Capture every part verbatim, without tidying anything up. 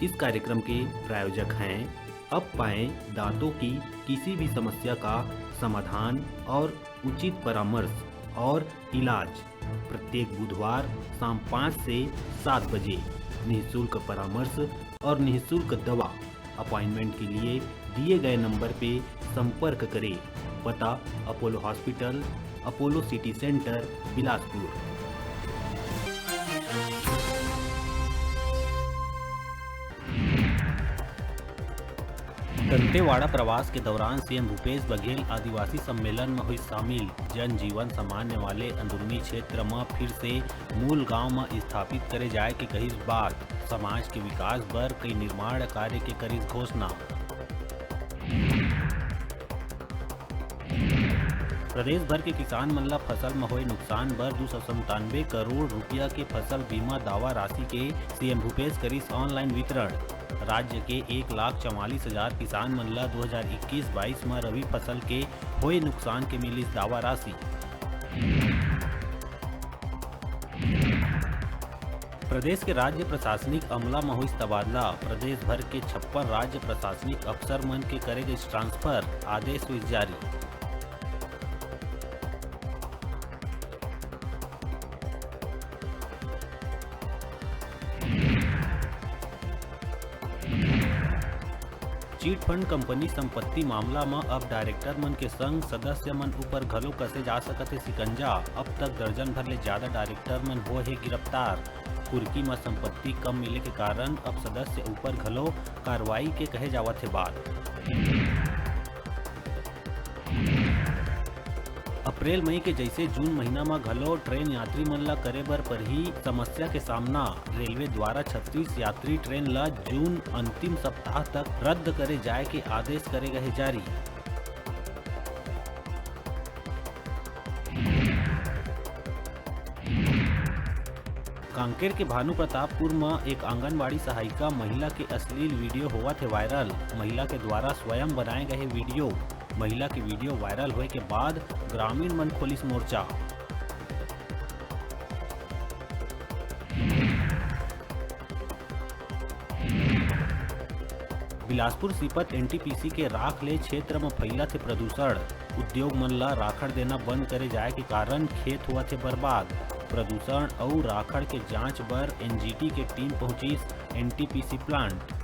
इस कार्यक्रम के प्रायोजक हैं अब पाएं दांतों की किसी भी समस्या का समाधान और उचित परामर्श और इलाज। प्रत्येक बुधवार शाम पाँच से सात बजे निःशुल्क परामर्श और निःशुल्क दवा। अपॉइंटमेंट के लिए दिए गए नंबर पे संपर्क करें। पता: Apollo hospital, Apollo city centre, Bilaspur. Dantewada प्रवास के दौरान सीएम भूपेश बघेल आदिवासी सम्मेलन म होइस शामिल। जनजीवन सामान्य वाले अंदरूनी क्षेत्र म फिर से मूल गांव म स्थापित करे जाय के कहिस बात। समाज के विकास बर कई निर्माण कार्य के करिस घोषणा। प्रदेश भर के किसान मन ल फसल म होए नुकसान बर दू सौ संतानवे करोड़ रुपया के फसल बीमा दावा राशि के सीएम भूपेश करिस ऑनलाइन वितरण। राज्य के एक लाख चवालीस हजार किसान मन ल दो हज़ार इक्कीस बाईस म रबी फसल के होए नुकसान के मिलिस दावा राशि। प्रदेश के राज्य प्रशासनिक अमला म होइस तबादला। प्रदेश भर के छप्पन राज्य प्रशासनिक अफसर मन के करे गइस ट्रांसफर, आदेश होइस जारी। चिट फंड कंपनी संपत्ति मामला म अब डायरेक्टर मन के संग सदस्य मन ऊपर घलो कसे जा सकत हे शिकंजा। अब तक दर्जन भर ले ज्यादा डायरेक्टर मन होए हे गिरफ्तार। कुर्की म संपत्ति कम मिले के कारण अब सदस्य ऊपर घलो कार्रवाई के कहे जावत हे बात। अप्रैल मई के जइसे जून महीना म घलो ट्रेन यात्री मन ल करे बर परही समस्या के सामना। रेलवे द्वारा छत्तीस यात्री ट्रेन ल जून अंतिम सप्ताह तक रद्द करे जाय के आदेश करे गए हे जारी। कांकेर के भानु प्रतापपुर म एक आंगनबाड़ी सहायिका महिला के अश्लील वीडियो होवत हे वायरल। महिला के द्वारा स्वयं बनाए गए वीडियो। महिला के वीडियो वायरल होए के बाद ग्रामीण मन खोलिस मोर्चा। बिलासपुर सीपत एनटीपीसी के राख ले क्षेत्र म फैलत हे प्रदूषण। उद्योग मन ल राखड़ देना बंद करे जाय के कारण खेत होवत हे बर्बाद। प्रदूषण अउ राखड़ के जांच बर एनजीटी के टीम पहुंचिस एनटीपीसी प्लांट।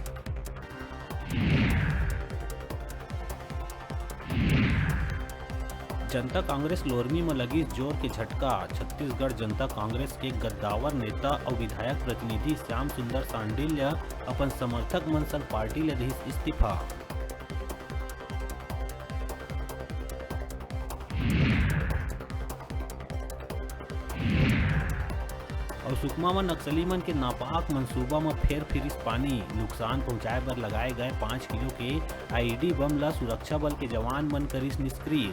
जनता कांग्रेस लोरमी म लगिस जोर के झटका। छत्तीसगढ़ जनता कांग्रेस के कद्दावर नेता अउ विधायक प्रतिनिधि श्याम सुंदर शांडिल्य अपन समर्थक मन संग पार्टी ले दिस इस्तीफा। अउ सुकमा म नक्सली मन के नापाक मंसूबा म फेर फिरिस पानी। नुकसान पहुंचाए बर लगाए गए पाँच किलो के आईईडी बम ल सुरक्षा बल के जवान मन करिस निष्क्रिय।